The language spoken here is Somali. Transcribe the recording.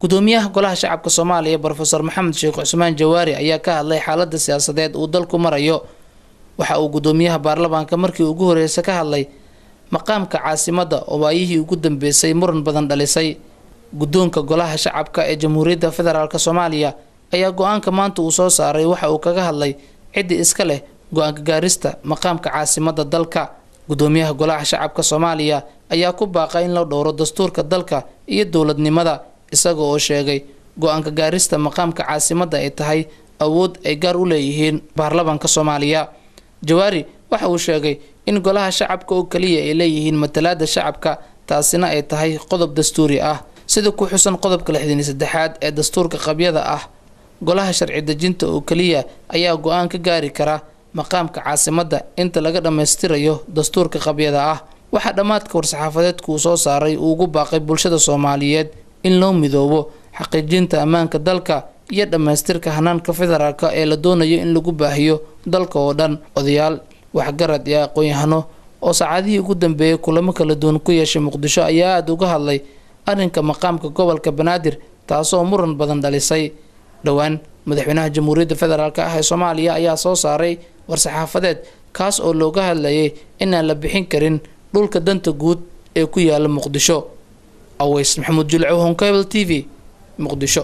Gudoomiyaha Golaha Shacabka Soomaaliya, Brofesor Maxamed Sheekh Cusmaan Jawaari, ayaa ka hadlay xaalada siyaasadeed uu dalku marayo. Waxa uu gudoomiyaha baarlamaanka markii ugu horeysa ka hadlay maqaamka caasimadda oo waayihii ugu dambeysay muran badan dhalisay. Guddoonka Golaha Shacabka ee Jamhuuriyadda Federaalk Soomaaliya ayaa go-aanka maanta uu soo saaray waxa uu kaga hadlay ciddii iska leh go-aanka gaarista maqaamka caasimadda dalka. Gudoomiyaha Golaha Shacabka Soomaaliya ayaa ku baaqay in la dhowro dastuurka dalka iyo dowladnimada, isaga oo sheegay go-aanka gaarista maqaamka caasimadda ay tahay awood ay gaar u leeyihiin baarlamaanka Soomaaliya. Jawaari waxa uu sheegay in Golaha Shacabka oo kaliya ay leeyihiin matalaada shacabka, taasina ay tahay qodob dastuuri ah sida ku xusan qodobka 63aad ee dastuurka qabyada ah. Golaha sharci dejinta oo kaliya ayaa go-aan ka gaari kara maqaamka caasimadda inta laga dhammaystirayo dastuurka qabyada ah. Waxaa dhammaadka war-saxaafadeedku uu soo saaray uu ugu baaqay bulshada Soomaaliyeed in loo midoobo xaqiijinta ammaanka dalka iyo dhammaystirka hanaanka federaalka ee la doonayo in lagu baahiyo dalka oo dhan. Odayaal, waxgarad iyo aqoon-yahano oo saacadihii ugu dambeeyay kulamo kala duwan ku yeeshay Muqdisho ayaa aada uga hadlay arrinka maqaamka gobolka Banaadir, taasoo muran badan dhalisay. Dhowaan madaxweynaha Jamhuuriyadda Federaalk ah ee Soomaaliya ayaa soo saaray war-saxaafadeed kaas oo looga hadlayay inaan la bixin karin dhulka danta guud ee ku yaala Muqdisho. Aweys Maxamuud Julco, Honkable TV, Muqdisho.